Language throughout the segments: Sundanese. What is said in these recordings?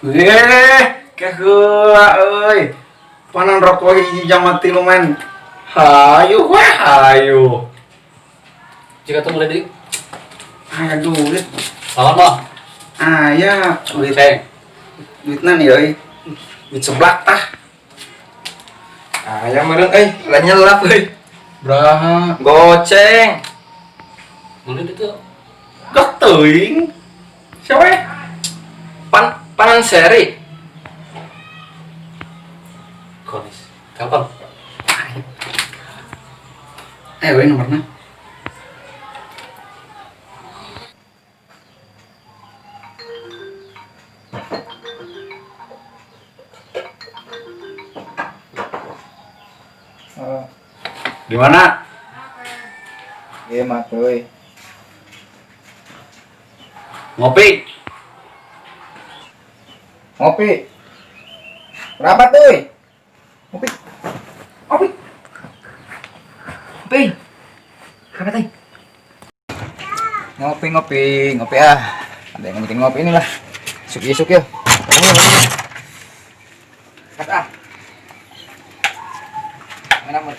Eh, keheula euy. Panan rokok hiji jam 3 men. Hayu weh, hayu. Jika tuh mulai di Aya duit. lawan mah. Aya duit. Ceng. Duitna nih euy. Duit seblak tah. Aya meureun euy, lah nyelap euy. Beraha. Goceng. Mulai itu. Gak teuing. Siapa ya? Panan seri. Konis. Telepon. Eh, euy nomorna. Oh, Di mana? iya mah euy. Ngopi. Ngopi. Berapa tuh? Ngopi. Ngopi. Ngopi. Berapa tuh? Ngopi, ngopi, ngopi ah. Ada yang bikin ngopi inilah. Isuk isuk ya. Kat ah. Mana mau?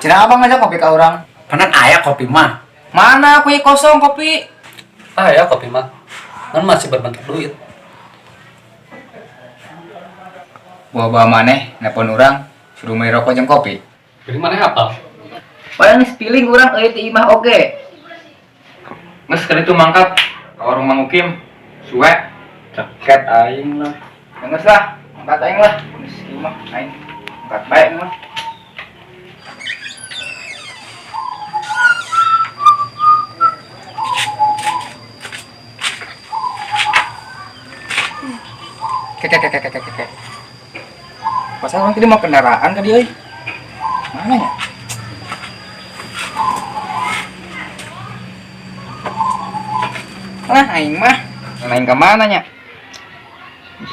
Cina abang ngajak kopi ke orang. Panan aya kopi mah. Mana kue kosong kopi? Ah ya kopi mah. Kan masih berbentuk duit. Bawa-bawa maneh nelpon urang suruh beli rokok jeung kopi. Jadi mana apa? Padahal geus piling urang euy ti imah oge. Geus kali itu mangkat ka warung Mang Ukim. Suwe. Ceket aing lah. Geus lah, mangkat aing lah. Geus ieu mah aing mangkat bae mah. Keke keke keke keke. Pasal orang tadi mau kendaraan ka dieu euy. Mana nya? Lah aing mah aing ka mana nya?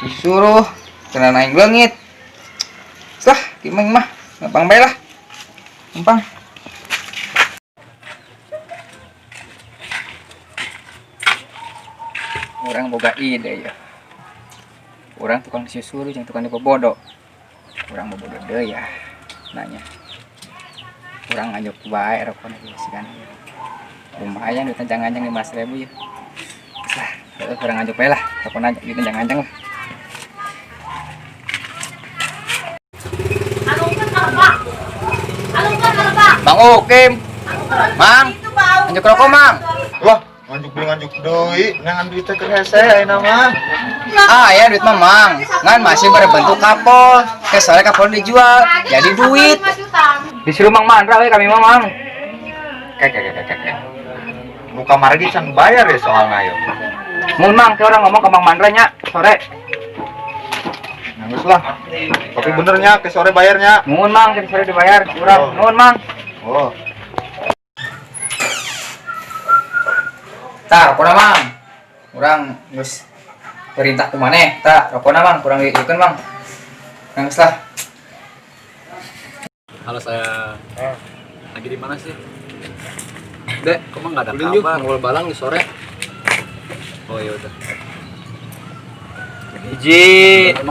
Disuruh kena aing leungit. Lah, gimana mah? Gampang bae lah. Gampang. Orang boga ide ya. Orang tukang disuruh jeung tukang dibobodo. Orang bobodo deui ya. Nanya. Orang nganjuk bae rokona ieu sih kan. Lumayan duit anjang-anjang 15.000 ya. Terus lah, heueuh urang nganjuk bae lah. Rokona duit anjang-anjang lah. Bang Okim. Mang. Nganjuk rokok, Mang. Wah, nganjuk deui nganjuk deui, ngangan duit teh keur hese ayeuna mah. Ah ya duit mah Mang. Ngan masih berbentuk kapol. Ke sore kapol dijual jadi duit. Disuruh Mang Mandra we kami mah, Mang. Kek kek kek kek. Nu kamari ge can bayar ya soalna yo. Mun Mang, ke orang ngomong ke Mang Mandra nya sore. Nangis lah. Tapi benernya ke sore bayarnya. Mun Mang, ke sore dibayar. Urang, Oh. nuhun Mang. Oh. Tah, rokona Mang. Urang geus perintah ku maneh. Tah, rokona Mang, kurang dieukeun Mang. Nangis lah. Halo saya. Lagi di mana sih? Dek, kok mah nggak ada Ulin yuk, kabar? ngobrol balang di sore. Oh ya udah. Hiji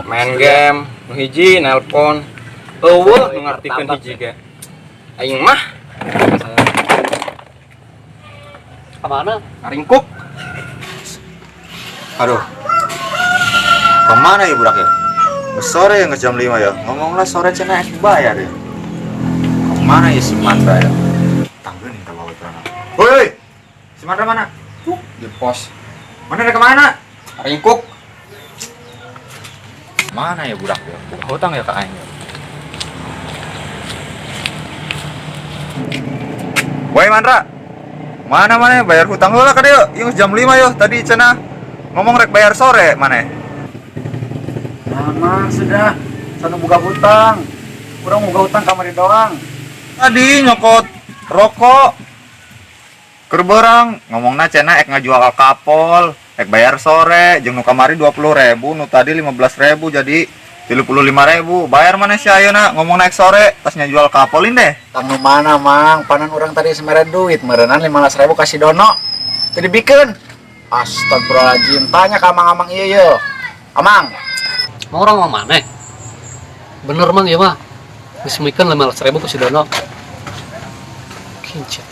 main game, nu hiji nelpon. Eueuh nu ngartikeun hiji ge. Aing mah Saya. Kemana? ngaringkuk. Aduh. Kemana ya budak ya? Sore ya, jam 5 ya. Ngomonglah sore cenah es bayar ya. Kemana ya si Mandra ya? Tanggung nih bawa celana. Woi, si Mandra mana? Tuh, di pos. Mana ada kemana? Ringkuk. Mana ya budak ya? Hutang ya ke aing ya. Woi Mandra. Mana mana bayar hutang heula ka dieu? Ieu jam 5 yo tadi cenah ngomong rek bayar sore mana? Mama sudah, sana buka hutang. Kurang buka hutang kamari doang. Tadi nyokot rokok keur beurang ngomongna cenah ek ngajual kapol, ek bayar sore jeung nu kamari 20.000, nu tadi 15.000 jadi 35.000. Bayar mana sih ayeuna ngomong naik sore tas nyajual kapolin deh. Tang nu mana mang, panan urang tadi semere duit meureunnan 15.000 kasih Dono. Teu dibikeun. Astagfirullahaladzim, tanya ka amang-amang ieu ye. Amang. Mau orang mau mana? Bener mang ya mah. Geus mikeun 15.000 ku si Dono. Kincet.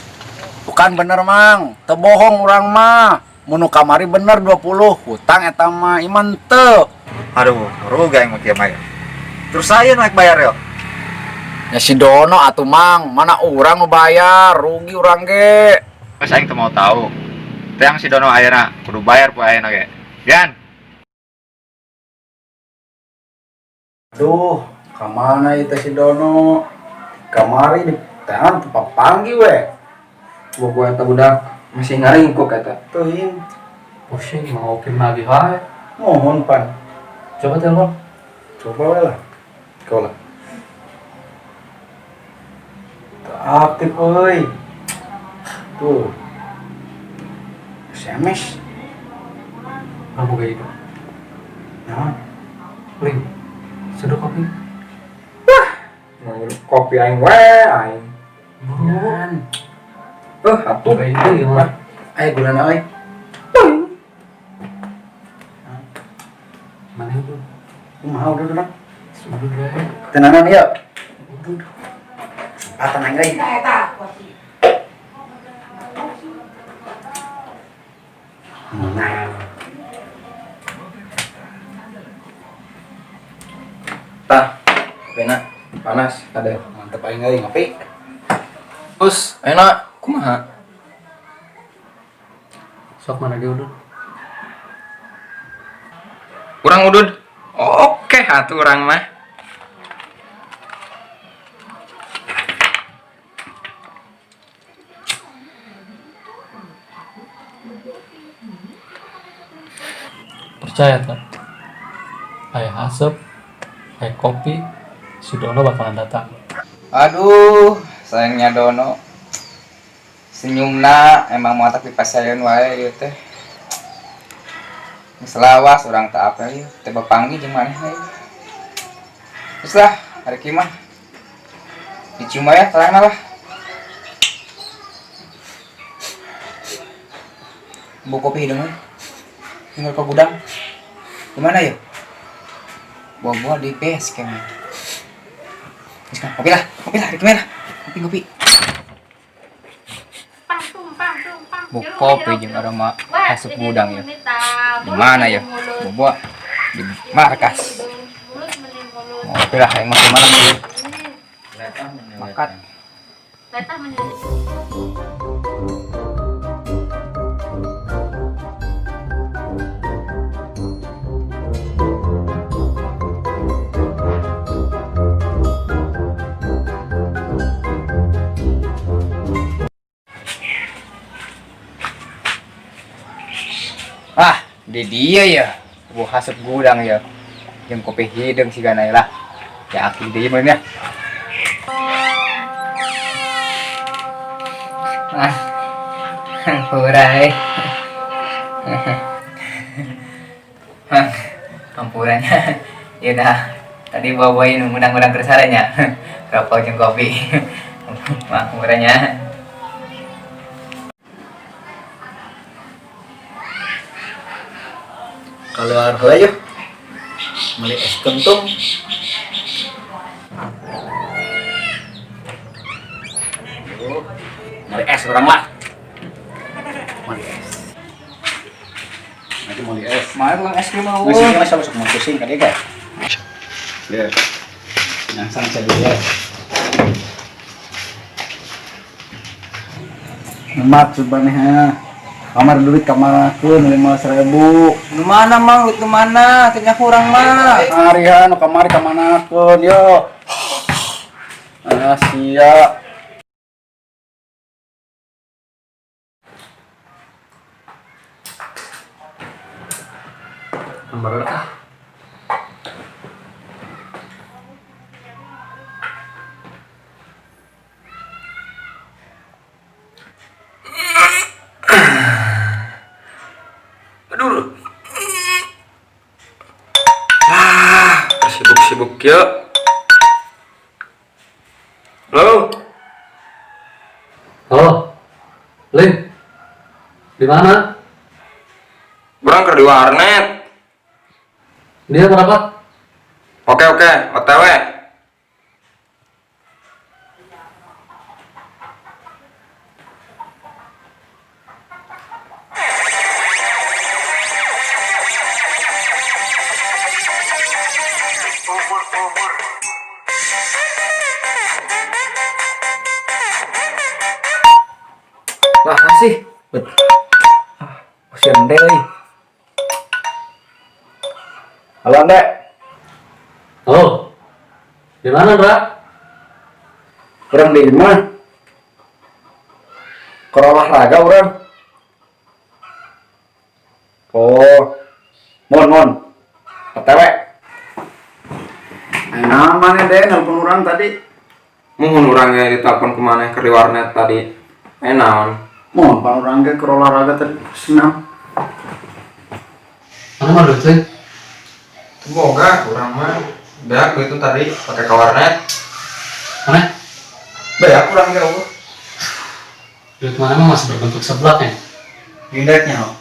Bukan bener mang, teu bohong urang mah. Mun nu kamari bener 20, hutang eta mah iman teu. Aduh, rugi aing mah kieu mah. Terus saya naik bayar yo. Ya si Dono atuh mang, mana urang nu bayar, rugi urang ge. Geus aing teu mau tahu. Teh yang si Dono ayeuna kudu bayar poe ayeuna ge. Gan. Aduh, kamana itu si Dono? Kamari di tangan tempat panggil we. Gua eta budak masih ngaringkuk eta. Teuing, Pusing mau oke lagi wae. mohon pan. Coba telepon. Coba we lah. Kau lah. Teu aktif euy. Tuh. SMS. Orang boga ide. Naon? Ling. Seduh kopi. Mau ngirup kopi aing we aing. Buruan. Atuh. Boga ide ieu mah. Ayo gulana euy. Mana itu? Kumaha udah udah. Udah deh. Tenanan ieu. Udah. Ah tenang euy. Nah, Tah, kopina panas kade. mantep aing euy ngopi. Terus enak kumaha? Sok mana ge udah. Urang udud. Oke atuh urang mah. Percaya tak? Aya asep, aya kopi, si Dono bakalan datang. Aduh, sayangnya Dono. Senyumna emang mau tapi pasayeun wae ieu teh. Geus lawas urang teu apel ieu, teu bapanggih jeung manehna ieu. Geus lah, hari kieu mah. Dicium wae terangna lah. Bau kopi hidung euy. Tinggal ke gudang. Di mana ya? Buah-buah di base camp. Geus kan, kopi lah, hari kieu lah. Kopi, kopi. Bau kopi jeung aroma asup gudang ya. Di mana ya? Buah di markas. Ngopi lah yang masih malam ya. Makan. Ah, di dia ya. Buah asup gudang ya. Jeung kopi hideung sigana lah. Ya akhir deui mah nya. Ah. Hampura euy. Hah, hampuranya. Ya dah. Tadi bawa-bawain ngundang-ngundang kersaranya. Rokok jeung kopi. Maaf hampuranya. Keluar heula yeuh. Meuli es kentung. Meuli es urang lah. Meuli es. Nanti meuli es. Mana tukang es krim mau? Nggak sih, masa masuk mau pusing ka dia ge. Ya. Nyangsang saja ya. Emak sebenarnya kamar duit kamarakeun 15.000. Nu mana Mang? Duit nu mana? Teu kurang mah. Arihan nu kamari kamanakeun yo. Ah sia. Nomor ah. Aduh. Ah, sibuk-sibuk ya. Halo, Halo. Lin. Di mana? Urang keur di warnet. Dia berapa? Oke oke, OTW. Wah, sih. Bet. Ah, usia ende euy. Halo, Ndek. Halo. Di mana, Bra? Urang di imah. Keur olahraga urang. Oh. Mon, mon. OTW. Nah, mana deh nelpon urang tadi? Muhun urang ge ditelepon ku maneh keur di warnet tadi. Eh naon? Mon, pan urang ge keur olahraga tadi senam. Mana mah duit, Lin? Boga urang mah. Beak duit tadi pakai ke warnet. Mana? Beak urang ge eueuh. Duit mana mah masih berbentuk seblak ya? Gindeknya, oh.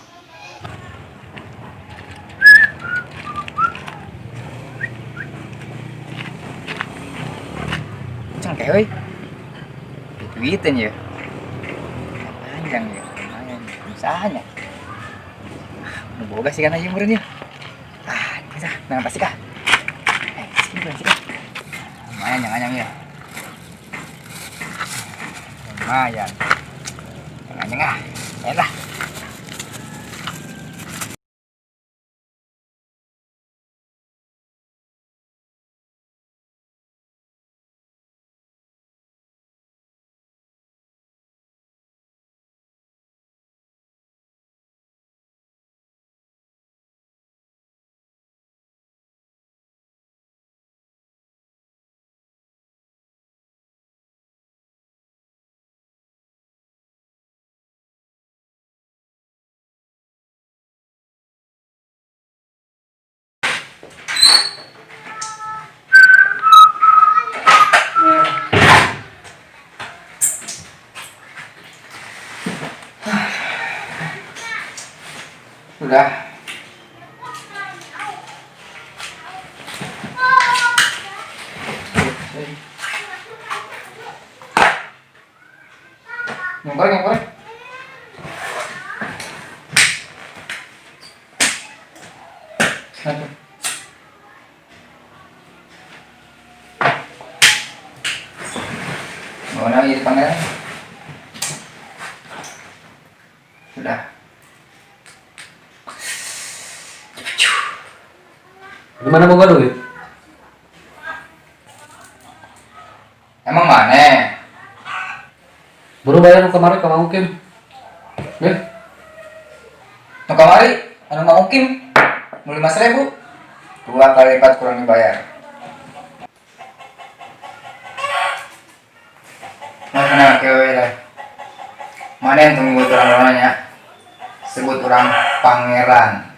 Cengkeh euy. Duitan ya. Panjang ya, lumayan. Usahanya. Nu boga sih kan aja meureun ya. Ah, bisa. Nah, pasti kah? Eh, sini sih kah? Lumayan yang anyang ya. Lumayan. Yang anyang ah. Enak. Udah. Yang goreng, yang goreng. Satu. Mau nanya jadi pangeran? Sudah. Gimana boga duit? Emang mana? Baru bayar kemarin ke Mang Ukim. Ya, Nu kamari, anu Mang Ukim, nu 5.000. 2 kali lipat kurang dibayar. Nah, kenapa kewe lah? Mana yang tunggu orang orangnya? Sebut orang pangeran.